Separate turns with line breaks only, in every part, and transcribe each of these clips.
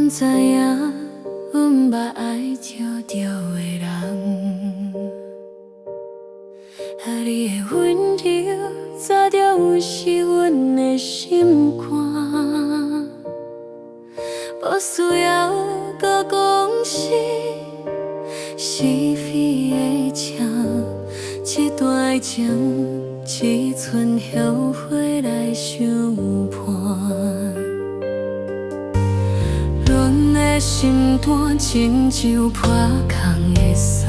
阮知影，阮捌愛著著的人，啊，你的溫柔早就是阮的心肝，無需要閣講是是非的情，這段愛情只賰後悔來相伴。阮的心肝親像破空的衫，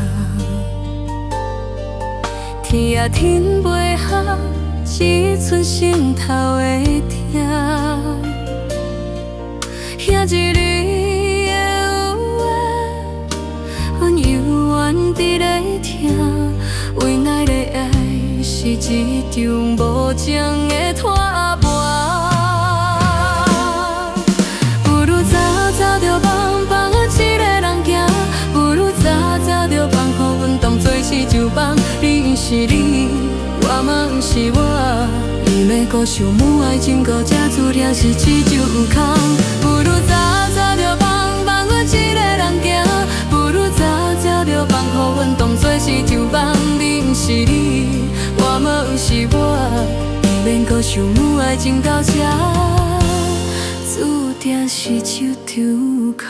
天也天袂合，只賰心頭的疼。彼一日的話，阮猶原佇咧聽。原來的愛是一場無情的拖磨。不如早早就放，放予一个人行。不如早早就放，予阮當作是一場夢。你毋是你，我嘛毋是我。毋免閣想母愛情到這注定是一場空。不如早早就放，放予一个人行。不如早早就放，予阮當作是一場夢。你毋是你，我嘛毋是我。毋免閣想母愛情到這，注定是一場空。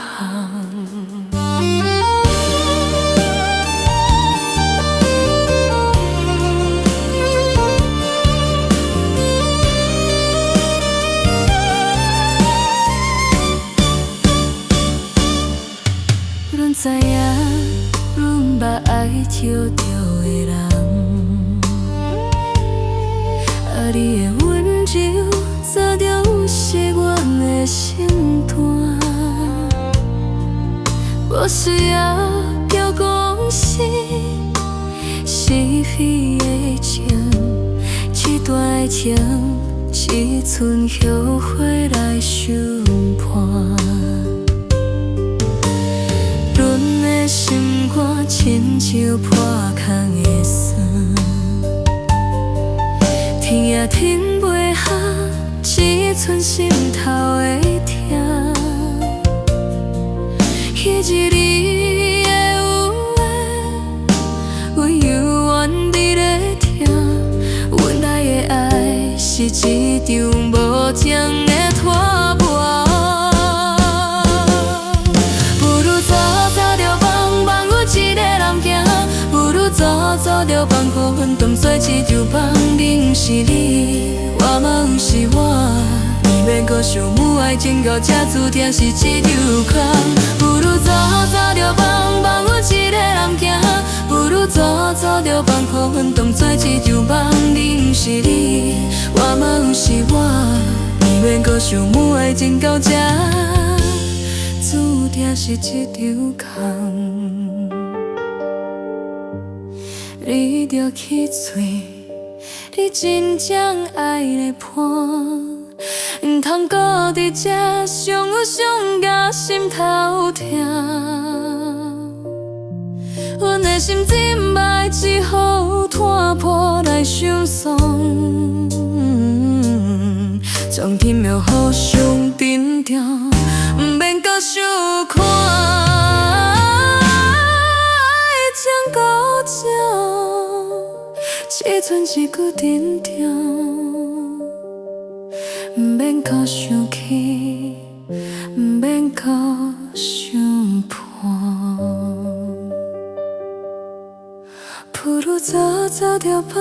阮知影，阮捌愛著著的人，啊，你的溫柔早就是阮的心肝，無需要閣講是是非的情，這段愛情只賰後悔來相伴。阮的心肝親像破空的衫，天也天袂合，只賰心頭的疼。彼一日的話，阮猶原佇咧聽。原來的愛是一場無情的拖磨。不如早早就放，放予一个人行。不如早早就放，予阮當作一場夢。你毋是你，我嘛毋是我。毋免閣想母愛情到這注定是一場空。不如早早就放，放予一個人行。不如早早就放，予阮當作一場夢。你毋是你，我嘛毋是我。毋免閣想母愛情到這，注定是一場空。你著去揣你真正愛的伴，毋通閣佇這傷有傷甲心頭疼。阮的心這擺只好看破來相送，蒼天會予相珍重，毋免閣相看。愛情到這，只賰一句珍重，毋免閣想起，毋免閣相伴。不如早早就放，